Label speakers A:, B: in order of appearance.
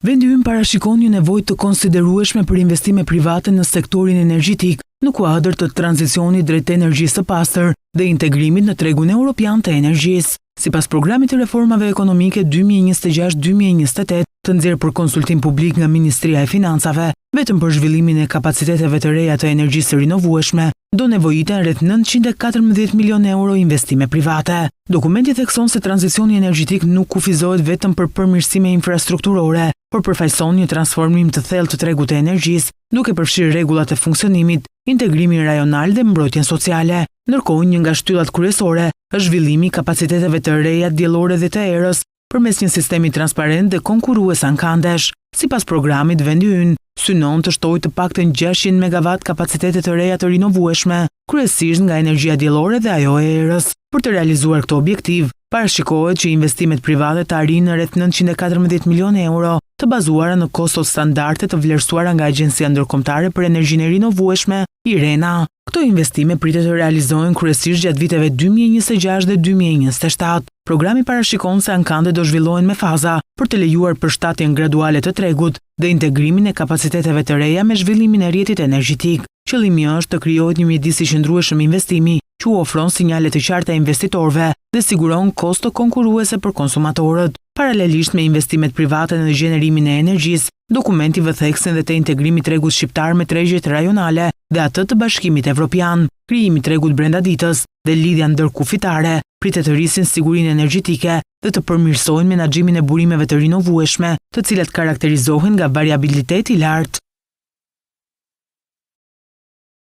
A: Vendi ynë parashikon një nevojë të konsiderueshme për investime private në sektorin energjetik, në kuadër të tranzicionit drejt energjisë së pastër dhe integrimit në tregun europian të energjisë. Sipas programit të reformave ekonomike 2026-2028, të nxjerrë për konsultim publik nga Ministria e Financave, vetëm për zhvillimin e kapaciteteve të reja të energjisë së rinovueshme, do nevojiten rreth 914 milionë euro investime private. Dokumenti thekson se tranzicioni energjetik nuk kufizohet vetëm për përmirësime infrastrukturore, por përfaqëson një transformim të thellë të tregut të energjisë, duke përfshirë rregullat e funksionimit, integrimin rajonal dhe mbrojtjen sociale. Ndërkohë, një nga shtyllat kryesore është zhvillimi i kapaciteteve të reja diellore dhe të erës, përmes një sistemi transparent dhe konkurrues ankandesh. Sipas programit, vendi ynë synon të shtojë të paktën 600 megawatt kapacitete të reja të rinovueshme, kryesisht nga energjia diellore dhe ajo e erës. Për të realizuar këtë objektiv, parashikohet që investimet private të arrijnë në rreth 914 milionë euro, të bazuara në kostot standarde të vlerësuara nga Agjencia Ndërkombëtare për Energjinë e Rinovueshme, IRENA. Këto investime pritet të realizohen kryesisht gjatë viteve 2026 dhe 2027. Programi parashikon se ankandet do zhvillohen me faza për të lejuar përshtatjen graduale të tregut dhe integrimin e kapaciteteve të reja me zhvillimin e rrjetit energjetik. Qëllimi është të krijohet një mjedis i qëndrueshëm investimi që u ofron sinjale të qarta investitorëve dhe siguron kosto konkurruese për konsumatorët. Paralelisht me investimet private në gjenerimin e energjisë, dokumenti vë theksin dhe te integrimi i tregut shqiptar me tregjet rajonale dhe atë të Bashkimit Evropian. Krijimi i tregut brenda ditës dhe lidhja ndërkufitare pritet të rrisin sigurinë energjetike dhe të përmirësojnë menaxhimin e burimeve të rinovueshme, të cilat karakterizohen nga variabilitet i lartë.